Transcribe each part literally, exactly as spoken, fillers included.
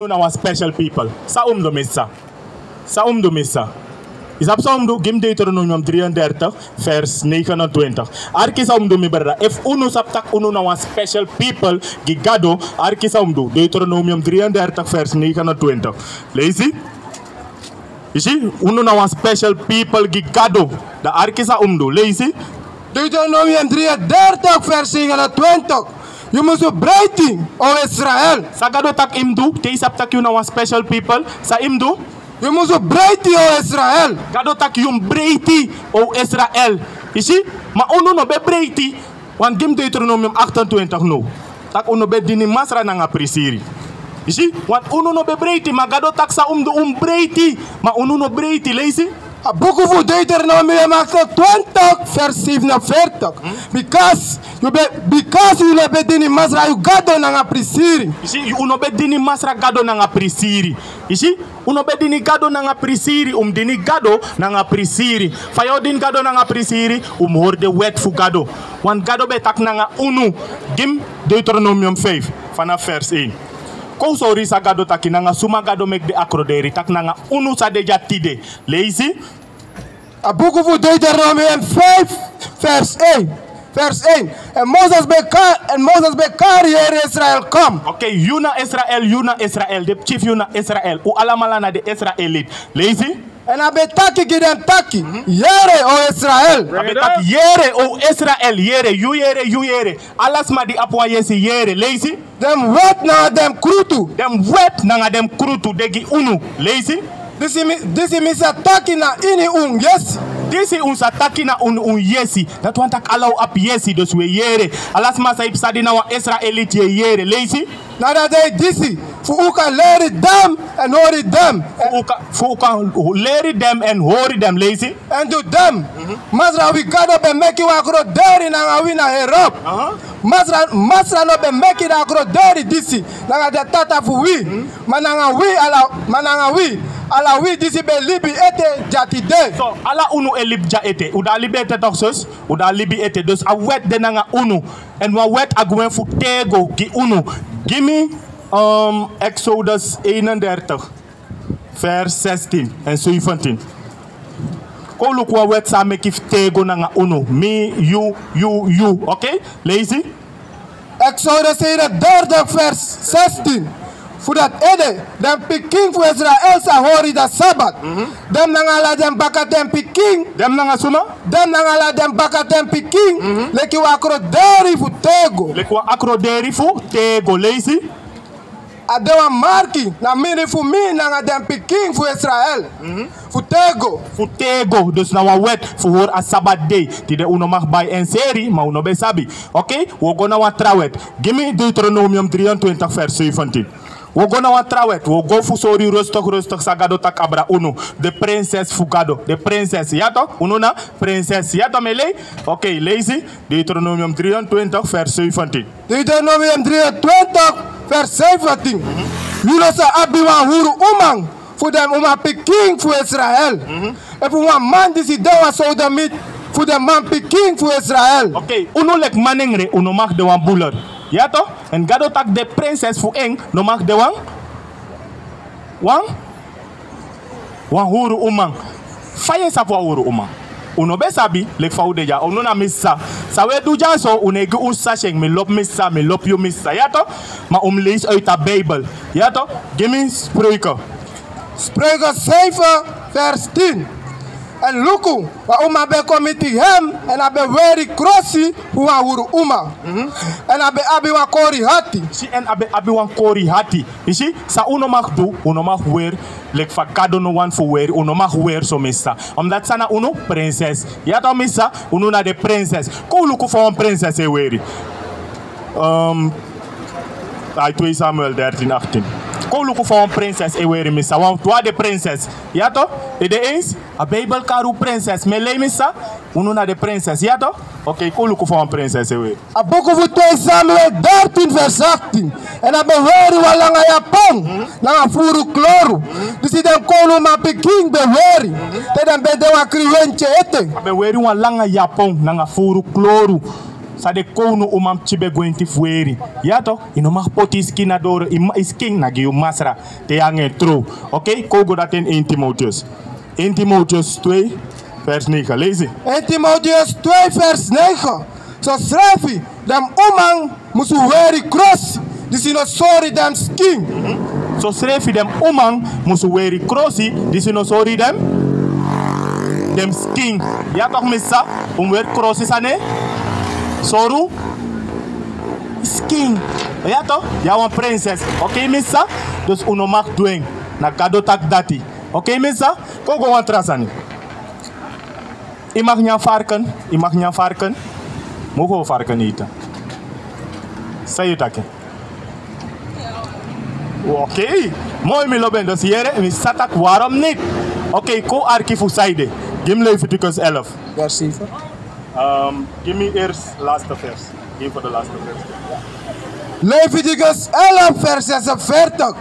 Unu na wan special people. San un mus du, mi sa. San un mus du, mi sa. Yu sabi san un mus du? Gi mi Deuteronomium drieëndertig, vers negenentwintig. Arki san un mus du, mi brada. Efu unu sabi tak' unu na wan special people gi Gado, arki san un mus du. Deuteronomium drieëndertig, vers negenentwintig. Leisi. Yu si, unu na wan special people gi Gado. Dan arki san un mus du. Leisi. Deuteronomium drieëndertig, vers negenentwintig. Yu musu breiti, o Israel. San Gado taki yu mus du, te yu sabi tak' yu na wan special people, san yu mus du? Yu musu breiti, o Israel. Gado taki yu mus breiti, o Israel. Yu si, ma unu no ben breiti. Want gi mi Deuteronomium achtentwintig now. Tak' un no ben dini Masra nanga prisiri. Yu si, want unu no ben breiti, ma Gado taki san un mus du, un mus breiti. Ma unu no breiti, leisi. A buku fu Deuteronomium achtentwintig, vers zevenenveertig. Because yu ben, because yu no ben dini Masra yu Gado nanga prisiri. Yu si, yu no ben dini Masra Gado nanga prisiri. Yu si, un no ben dini Gado nanga prisiri, un mus dini Gado nanga prisiri. Fa yu o dini Gado nanga prisiri, un mus hori den wet fu Gado. Want Gado ben taki nanga unu. Gi mi Deuteronomium vijf, vanaf vers één. Kon un sori san Gado taki, nanga suma Gado meki den akroderi, taki nanga unu san de dya tide. Leisi. A buku fu Deuteronomium vijf, vers één. Vers één. En Moses ben ka-, en Moses ben kari heri Israel kon. Oké, yu na Israel, yu na Israel, den pikin fu yu na Israel. Un alamala na den Israeliti. Leisi. En a ben taki gi den taki, yere, o Israel. A ben taki yere, o Israel, yere, yu yere, yu yere. Ala sma di abi wan yesi, yere. Leisi. Den wet nanga den krutu. Den wet nanga den krutu de gi unu. Leisi. Disi mi, disi mi sa taki na ini un yesi. Disi un sa taki na un, un yesi. Dati wani taki ala un abi yesi, dus un e yere. Ala sma san e psa di na wan Israeliti e yere. Leisi. Na a dei disi, fu un kan leri den en hori den. Fu un kan, fu un kan leri den en hori den, leisi. En du den. Masra wi Gado ben meki wan akroderi nanga wi na Europe. Masra, Masra no ben meki den akroderi disi nanga den tata fu wi. Ma nanga wi ala, ma nanga wi, ala wi disi ben libi ete dya tide. So, ala unu e libi dya ete. Un de a libi ete toch, zus? Un de a libi ete. Dus a wet de nanga unu. En wan wet a gwe fu tego gi unu. Gi mi, um, Exodus eenendertig, vers zestien en zeventien. Kon un luku wan wet san a meki fu tego nanga unu. Mi, yu, yu, yu. Oké? Leisi. Exodus eenendertig, vers zestien. Fu dati ede, den pikin fu Israel sa hori den Sabat. Den nanga ala den bakatenpikin. Den nanga suma? Den nanga ala den bakatenpikin. Leki wan akroderi fu tego. Leki wan akroderi fu tego. Leisi. A de wan marki na mindri fu mi nanga den pikin fu Israel. Fu tego. Fu tego. Dus na wan wet fu hori a Sabat dei. Tide un no mag bai en seri, ma un no ben sabi. Oké, un o go na wan tra wet. Gi mi Deuteronomium drieëntwintig, vers zeventien. Un o go na wan tra wet. Un o go fu sori rustig, rustig san Gado taki abra unu. Den prinses fu Gado. Den prinses. Ya toch? Unu na prinses. Ya toch, mi e lei? Oké, leisi. Deuteronomium drieëntwintig, vers zeventien. Deuteronomium drieëntwintig, vers zeventien. Yu no sa abi wan huru uman fu den umanpikin fu Israel. Efu wan man disi de wan sodomiet fu den manpikin fu Israel. Oké, unu leki manengre, un no mag de wan buler. Ya toch? En Gado taki den prinses fu en no mag de wan, wan, wan huru uman. Fa yu e sabi wan huru uman? Un no ben sabi, leki fa un de dya. Unu na mi sisa. San un e du dya so, un e gi un sisa syen. Mi lobi mi sisa, mi lobi yu mi sisa. Ya toch? Ma un mus leisi uit a Bijbel. Ya toch? Gi mi Spreuken. Spreuken zeven, vers tien. En luku, wan uman ben kon miti hem, en a ben weri krosi fu wan huru uman. En a ben abi wan kori hati. Si, en a ben abi wan kori hati. Yu si, san un no mag du, un no mag weri leki fa Gado no wani fu weri, un no mag weri so mi sisa. Omdat san na unu prinses. Ya toch mi sisa, unu na den prinses. Kon un luku fa wan prinses e weri. Ehm, ai, twee Samuel dertien achttien. Kon un luku fa wan prinses e weri mi sisa. Want wi na den prinses. Ya toch? Ede eens? A Bijbel kari un prinses. Mi e lei mi sisa. Unu na den prinses. Ya toch? Oké, kon un luku fa wan prinses e weri. A buku fu twee Samuel dertien vers achttien. En a ben weri wan langa yapon nanga furu kloru. Disi den kownumanpikin ben weri te den ben de wan kriwenki ete. A ben weri wan langa yapon nanga furu kloru. san den kownu uman pikin ben gwenti fu weri. Ya toch, yu no mag poti yu skin na doro, yu ma-, yu skin na gi yu masra, te yu nanga en trow. Oké, kon un go dati na één Timotheus. Eén Timotheus twee, vers negen. Leisi. Eén Timotheus twee, vers negen. Sosrefi den uman musu weri krosi disi no sori den skin. Sosrefi den uman musu weri krosi disi no sori den, den skin. Ya toch, mi sa, un weri krosi san no sori skin. Ya toch, yu na wan prinses. Oké, mi sa, dus un no mag du en. Na Gado taki dati. Oké, mi sa, kon un go wan tra sani. Yu mag nyan varken, yu mag nyan varken. Mogen we varken eten? San yu taki? Oké. Moi, mi lobi en, dus yere, mi sa taki waarom niet. Oké, kon arki fu san ede. Gi mi Leviticus elf. Vers zeven. Ehm, gi mi eerst laatste vers. Gi mi voor de laatste vers. Leviticus elf, vers zesenveertig.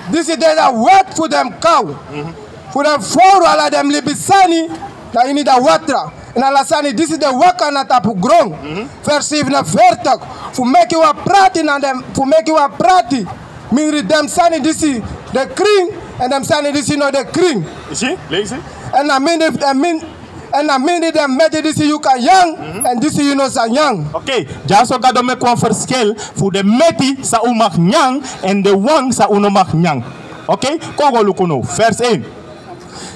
Disi de wet fu den kaw. Mhm. Fu den fowru ala den libisani na ini a watra, èn ala sani disi de waka na tapu gron. Mhm. Vers zevenenveertig. Fu meki wan prati na den, fu meki wan prati mindri den sani disi de krin, èn den sani disi no de krin. Yu si? Leisi. Èn na mindri, èn min-, èn na mindri den meti disi yu kan nyan, mhm, èn disi yu no sa nyan. Oké, dyaso Gado meki wan verschil fu den meti san un mag nyan èn den wan san un no mag nyan. Oké, kon un go luku now. Vers één.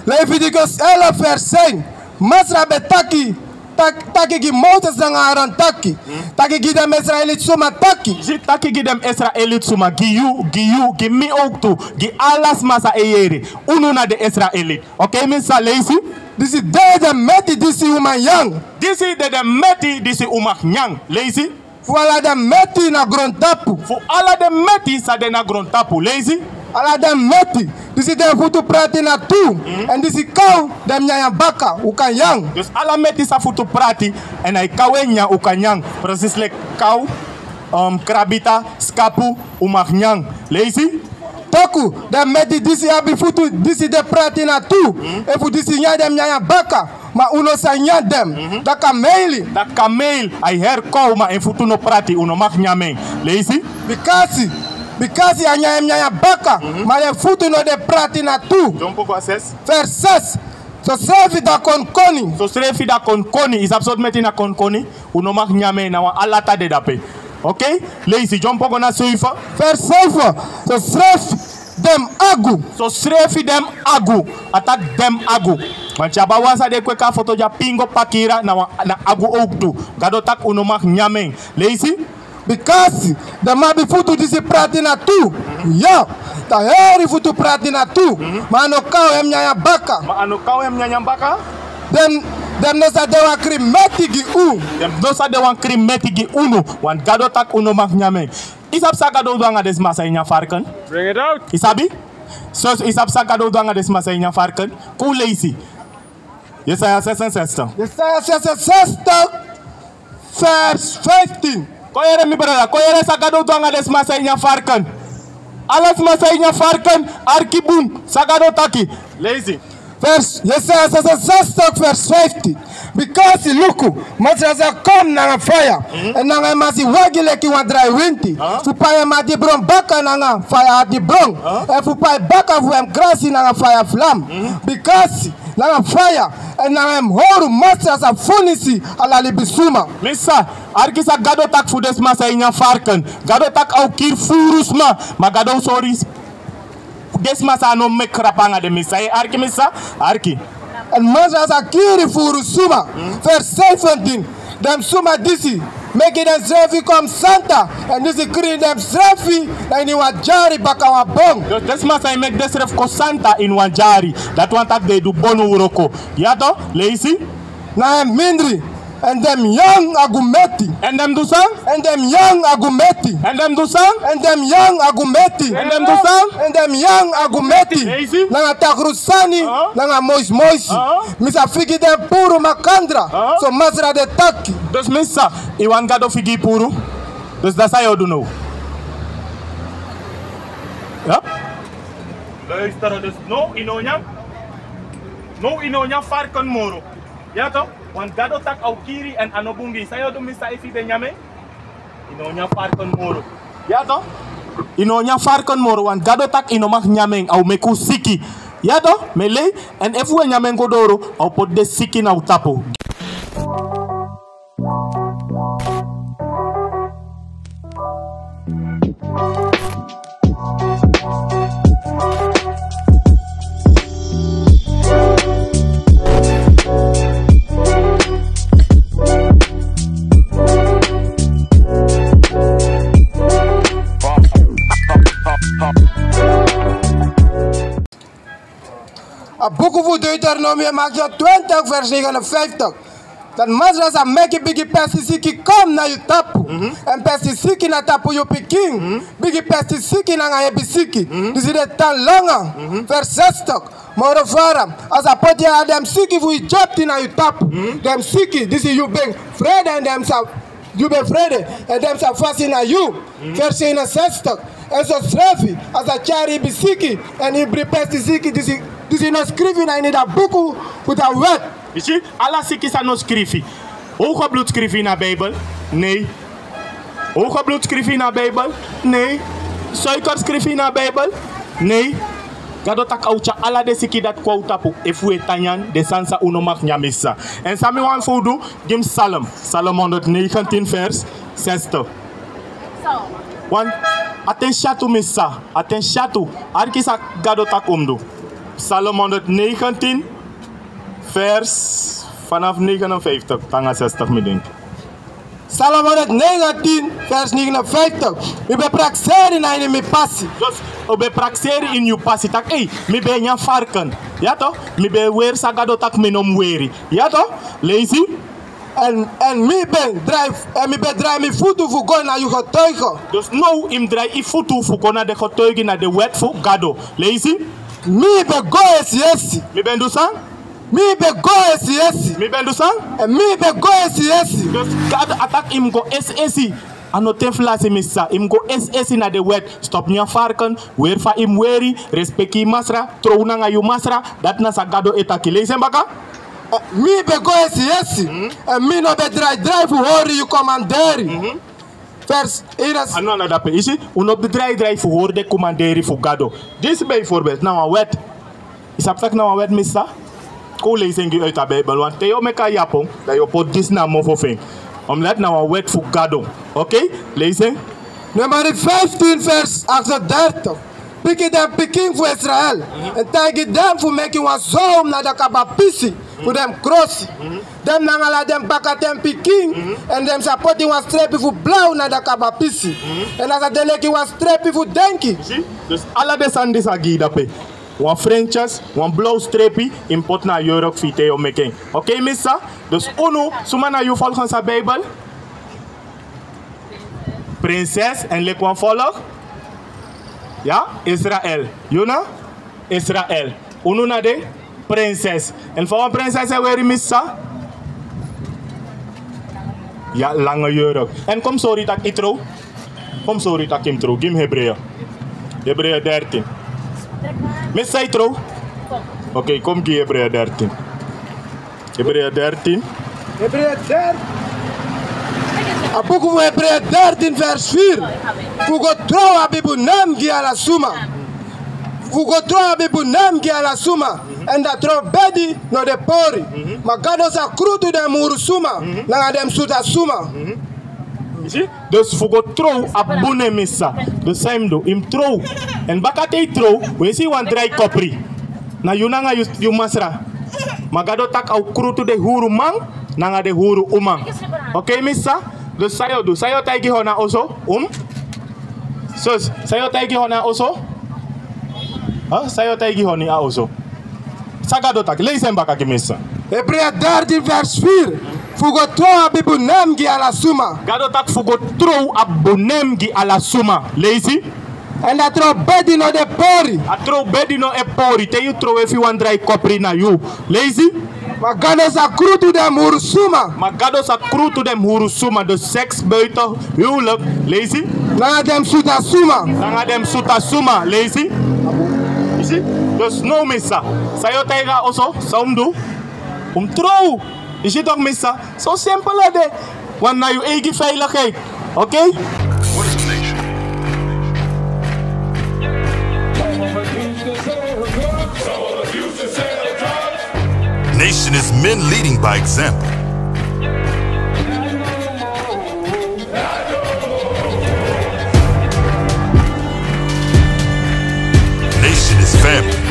Leviticus elf, vers één. Masra ben taki, tak-, taki gi Moses nanga Aaron taki. Hmm. Taki gi den Israeliti suma taki. Si, taki gi den Israeliti suma, gi yu, gi yu, gi mi ook tu, gi ala sma san e yere. Unu na den Israeliti. Oké, mi sa leisi. Disi de den meti disi un man nyan. Disi de den meti disi un mag nyan. Leisi. Fu ala den meti na grontapu. Fu ala den meti san de na grontapu. Leisi. Ala den meti disi den futu prati na tu. Mhm. Èn disi kaw den nyanyan baka, un kan nyan. Dus ala meti san futu prati, èn a e kaw en nyan, un kan nyan. Precies leki kaw, um, krabita, skapu, un mag nyan. Leisi. Toku den meti disi abi futu disi de prati na tu. Mhm. Efu disi nyan den nyanyan baka, ma un no sa nyan den. Mhm. Da kameli. Da kamel, a e heri kaw ma en futu no prati, un no mag nyan en. Leisi. Bikasi, bikasi a nyan en nyanyan baka, mhm, ma den futu no de prati na tu. Dyompo go na ses. Vers zes. Sosrefi da konkoni. Sosrefi da konkoni. Yu sabi sortu meti na konkoni? Un no mag nyan en, na wan alata de dape. Oké? Leisi, dyompo go na zeven. Vers zeven. Sosrefi den agu. Sosrefi den agu. A taki den agu. Want yu abi wan san den e kweki a foto dya, pingo, pakira, na wan, na agu ook tu. Gado taki un no mag nyan en. Leisi. Bikasi den man abi futu disi prati na tu. Ya, da heri futu prati na tu. Mhm. Ma a no kaw en nyanyan baka. Ma a no kaw en nyanyan baka. Den, den no sa de wan krin meti gi un. Den no sa de wan krin meti gi unu. Want Gado taki un no mag nyan en. Yu sabi san Gado o du anga den sma san e nyan varken? Bring it out. Yu sabi? So, yu sabi san Gado o du anga den sma san e nyan varken? Kon un leisi. Yesaya zesenzestig. Yesaya zesenzestig, vers vijftien. Kon yere, mi brada, kon yere san Gado o du anga den sma san e nyan varken. Ala sma san e nyan varken, arki bun san Gado o taki. Leisi. Vers, Yesaya zesenzestig, vers vijftien. Bikasi luku, Masra sa kon nanga faya. Mhm. Èn nanga en masi wagi leki wan drai winti. Aha. Fu pai en mati bron baka nanga faya ati bron. Aha. Èn fu pai baka fu en krasi nanga faya flam. Mhm. Bikasi nanga faya èn nanga en howru Masra sa funisi ala libisuma. Mi sa, arki san Gado taki fu den sma san e nyan varken. Gado taki a o kiri furu sma, ma Gado o sori den sma san no meki grap anga den. Mi sa, yu e arki, mi sa, arki. Èn Masra sa kiri furu suma. Hmm. Vers zeventien. Den suma disi meki densrefi kon santa, èn disi krin densrefi na ini wan dyari baka wan bon. Dus den sma san e meki densrefi kon santa ini wan dyari, dati wani taki den e du bonu wroko. Ya toch, leisi. Na en mindri, èn den nyan agu meti. Èn den du san? Èn den nyan agu meti. Èn den du san? Èn den nyan agu meti. Èn den du san? Èn den nyan agu meti. Leisi. Nanga takru sani, aha, nanga moisi moisi. Aha. Mi sa figi den puru makandra. Aha. So Masra de taki. Dus mi sa, yu wani Gado figi yu puru? Dus dati san yu o du now. Ya? Luister, dus now yu no o nyan. Now yu no o nyan varken moro. Ya toch? Want Gado taki a o kiri en a no bun gi yu. San yu o du, mi sa, efu yu ben nyan en? Yu no o nyan farken moro. Ya toch? Yu no o nyan farken moro, want Gado taki yu no mag nyan en, a o meki un siki. Ya toch? Mi e lei, en efu un e nyan en go doro, a o poti den siki na un tapu. A buku fu Deuteronomium, Maksio twintig, vers negenenvijftig. Dan Masra sa meki bigi pestisiki kon na yu tapu. Mhm. En pestisiki na tapu yu pikin. Mhm. Bigi pestisiki nanga hebi siki. Mhm. Disi de tan langa. Mhm. Vers zestig. Moro fara, a sa poti a den siki fu Egipte na yu tapu. Mhm. Den siki, disi yu ben frede, en den sa, yu ben frede, en den sa fasi na yu. Mhm. Vers eenenzestig. En sosrefi, a sa tyari yu bisiki, en yu bigi pestisiki, disi, disi no skrifi na ini a buku fu a wet. Yu si, ala siki san no skrifi. Hoge bloed skrifi na Bijbel? Nee. Hoge bloed skrifi na Bijbel? Nee. Suiker skrifi na Bijbel? Nee. Gado taki a o tyari ala den siki dati kon na un tapu, efu un e tan nyan den sani san un no mag nyan, mi sa. En san mi wani fu un du, gi mi Psalm. Psalm honderdnegentien vers zestig. Want, atensi tu, mi sa, atensi tu. Arki san Gado taki un mus du. Psalm honderdnegentien, vers vanaf negenenvijftig, nanga zestig, mi denki. Psalm honderdnegentien, vers negenenvijftig. Mi ben prakseri na ini mi pasi. Dus, un ben prakseri ini yu pasi. Taki, ei, mi ben e nyan farken. Ya toch? Mi ben e weri san Gado taki mi no mus weri. Ya toch? Leisi. En, en mi ben drai, en mi ben drai mi futu fu go na yu getuige. Dus now yu mus drai yu futu fu go na den getuige, na den wet fu Gado. Leisi. Mi ben go esi esi. Mi ben du san? Mi ben go esi esi. Mi ben du san? En mi ben go esi esi. Dus Gado taki yu mus go esi esi. A no ten fu lasi, mi sa. Yu mus go esi esi na den wet. Stop nyan farken, weri fa yu mus weri, respeki yu masra, trow nanga yu masra, dati na san Gado e taki. Leisi en baka. Eh, mi ben go esi esi. Mhm. En mi no ben drai drai fu hori yu komanderi. Mhm. Vers eenenzestig. A no, na dape. Yu si, un no ben drai drai fu hori den komanderi fu Gado. Disi bijvoorbeeld na wan wet. Yu sabi taki na wan wet, mi sa? Kon un leisi en gi yu uit a Bijbel, want te yu o meki a yapon, dan yu o poti disi na mofo fu en. Omdat na wan wet fu Gado. Oké, leisi en. Numeri vijftien, vers achtendertig. Piki den pikin fu Israel. Mhm. En taigi den fu meki wan zowm na den kaba pisi fu den krosi. Mhm. Den nanga ala den bakaten pikin. Mhm. En den sa poti wan strepi fu blaw na den kaba pisi. Mhm. En a sa de leki wan strepi fu denki. Yu si? Dus ala den sani disi a gi yu dape. Wan frentyes, wan blaw strepi, yu mus poti na a yurk fu yu te yu o meki en. Oké, mi sa? Dus unu, suma na yu volgens a Bijbel? Prinses, en leki wan volk? Ya, Israel. Yu na? Israel. Unu na den prinses. En fa wan prinses e weri, mi sa? Ya, lange yurk. En kon mi sori yu taki yu trow. Kon mi sori yu taki yu mus trow. Gi mi Hebreeën. Hebreeën dertien. Mi sa, yu trow? Oké, kon mi gi Hebreeën dertien. Hebreeën dertien. Hebreeën dertien. A buku fu Hebreeën dertien, vers vier. Fu go trow abi bun nen gi ala suma. Fu go trow abi bun nen gi ala suma. En dan trow bedi no de pori. Mhm. Ma Gado sa krutu den muhuru suma. Mhm. Nanga den suta suma. Mhm. Yu si? Dus fu go trow abi bun nen, mi sa. Dus san yu mus du, yu mus trow. En baka te yu trow, un e si wan drai kopri. Na yu nanga yu, yu masra. Ma Gado taki a o krutu den huru man, nanga den huru uman. Oké, mi sa? Dus san yu o du, san yu o taigi hori na oso? Um? Sos, san yu o taigi hori na oso? Ha? San yu o taigi hori na oso? San Gado taki, leisi en baka gi mi, mi sa. Hebreeën dertien, vers vier. Fu go trow abi bun nen gi ala suma. Gado taki fu go trow abi bun nen gi ala suma. Leisi. En dan trow bedi no de pori. A trow bedi no e pori. Te yu trow, efu wan drai kopri na yu. Leisi. Ma Gado sa krutu den muhuru suma. Ma Gado sa krutu den muhuru suma. Dus seks buiten huwelijk. Leisi. Nanga den suta suma. Nanga den suta suma. Leisi. Yu si? Dus now, mi sa, san yu o taigi a oso, san un mus du? Un mus trow. Yu si toch, misa? So simpel a de. Want na yu eigi veiligheid. Oké? Nation is men leading by example. Nation is family.